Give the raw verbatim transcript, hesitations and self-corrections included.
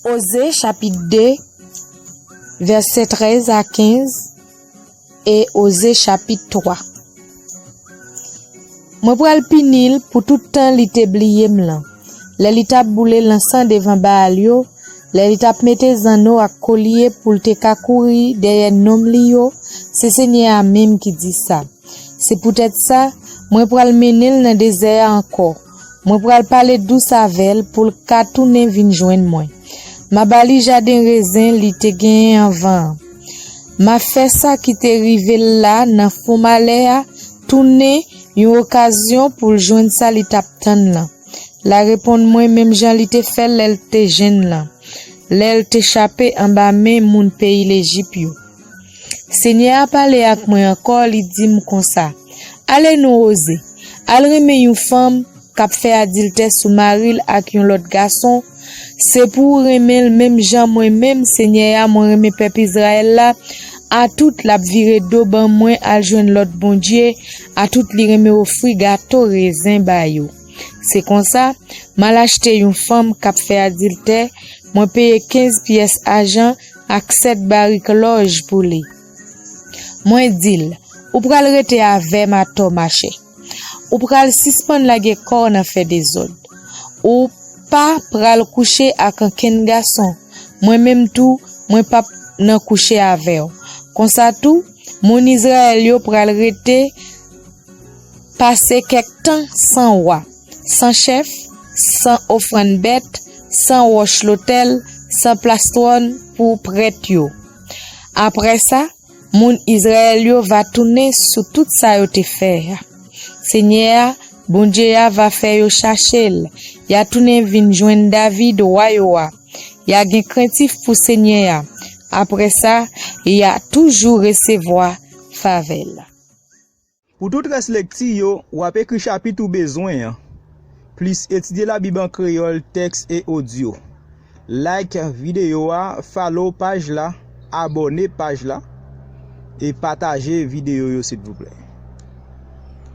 Oze chapit de, vèsè trèz a kenz, e Oze chapit twa. Mwen pral pini l pou tout tan li te bliye m lan. Lè li t ap boule lansan devan Baal yo, lè li t ap mete zanno ak kolye pou l te ka kouri dèyè nonm li yo, se Senyè a menm ki di sa. Se poutèt sa, mwen pral mennen l nan dezè a ankò. Mwen pral pale dous avè l pou l ka tounen vin jwenn mwen. M a ba li jaden rezen li te genyen anvan an. M a fè sa ki te rive l la nan fon malè a tounen yon okazyon pou l jwenn sa li t ap tann lan. L a reponn mwen menm jan li te fè l lè l te jenn lan, lè l te chape anba men moun peyi Lejip yo. Senyè a pale ak mwen ankò, li di m konsa: Ale non, Oze, al renmen yon fanm k ap fè adiltè sou mari l ak yon lòt gason. Se pou w renmen l menm jan mwen menm, Senyè a, mwen renmen pèp Izrayèl la, atout l ap vire do ban mwen al jwenn lòt bondye, atout li renmen ofri gato rezen ba yo. Se konsa, m al achte yon fanm k ap fè adiltè, mwen peye kenz pyès ajan ak sèt barik lòj pou li. Mwen di l: Ou pral rete avè m atò, machè. Ou pral sispann lage kò w nan fè dezòd. Ou pa pral kouche ak ankenn gason. Mwen menm tou, mwen p ap nan kouche avè w. Konsa tou, moun Izrayèl yo pral rete pase kèk tan san wa, san chèf, san ofrann bèt, san wòch lotèl, san plas twòn pou prèt yo. Apre sa, moun Izrayèl yo va tounen sou tout sa yo te fè a. Senyè a, Bondye a, va fè yo chache l. Y a tounen vin jwenn David, wa yo a. Y a gen krentif pou Senyè a. Apre sa, y a toujou resevwa favè l. Pou tout rès lekti yo, w ap ekri chapit ou bezwen an, plis etidye Labib an kreyòl, tèks e odyo. Like videyo a, follow paj la, abòne paj la, e pataje videyo yo, silvouplè.